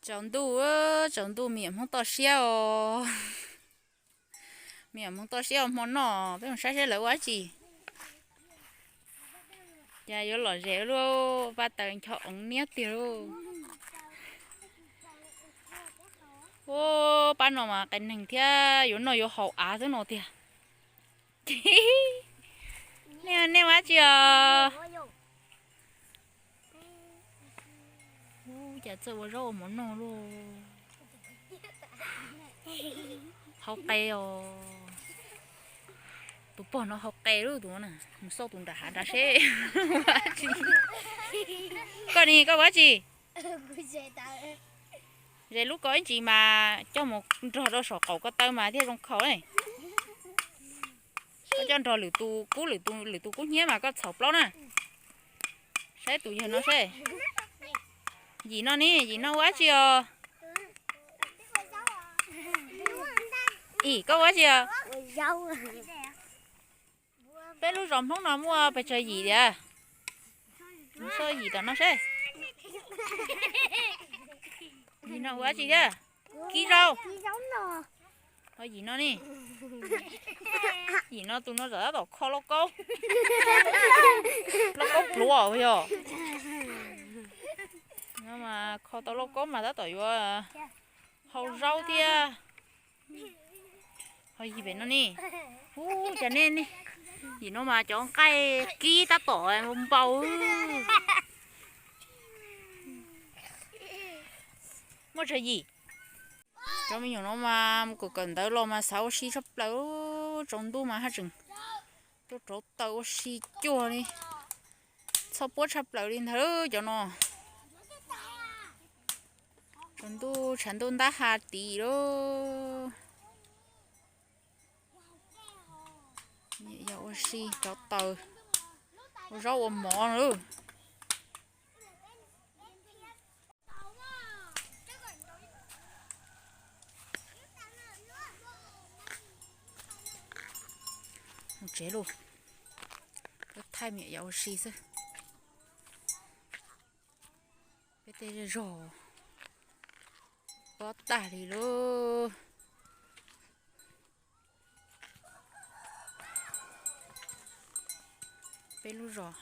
Tsaus ntuj, tsaus ntuj me nyuam Hmoob toj siab os. Me nyuam Hmoob toj siab ua hmo noj, peb mus saib saib lawv ua dab tsi. Cas yuav lom zem luaj, pab taws ncho oov niab tiag lauj. Ua pab no mas qias neeg thiab, yuav noj yuav haus av xwb no tiag. Nej, nej ua dab tsi os? Ub, cas txawj ua zaub ua mov noj lauj. Hau qe os. Tus pog no hau qe lauj tus no na, mus xauj tus nram hav nrad seb. Koj ni, koj ua dab tsi? Zes lub ko ib ntsis mas coj mus nrog rau saum qaum ko taw mas thiaj zoo khaus ne. Koj coj nrog lwm tus kub, lwm tus, lwm tus kub hnyiab mas koj txhaum plaub na. Saib tus yawg no seb. Yim no ni, yim no ua dab tsi os? Im, koj ua dab tsi os? Peb lub zos Hmoob no muaj pes tsawg yim tiag? Mus xauj yim tom no seb. Yim no ua dab tsi thiab? Kib zaub. Yim no ni. Yim no tus no tam tab tom kho lauj kaub. Lauj kaub pluav yog. No mas kho tau lauj kaub mas tab tom yuav hau zaub thiab. Ho yim pem no ni. Ub, cas nej, yim no mas cov nqaij kib tab tom npau. Muaj tsawg yim? Cov me nyuam no mas mus kawm kawm ntawv los mas xav ua si tshaj plaws. Tsaus ntuj mas haj tseem tuaj rauv taws ua si cuag li. Txhob puab tshaj plaws li ntag cov no. Tsaus ntuj tshav ntuj ntab ha tim lauj. Yog ua si rauv taws, ua zaub ua mov na. Mus tsev lauj, thaij me nyuam yaus ua si xwb. Peb tej zej zog pob tag li lauj. Peb lub zos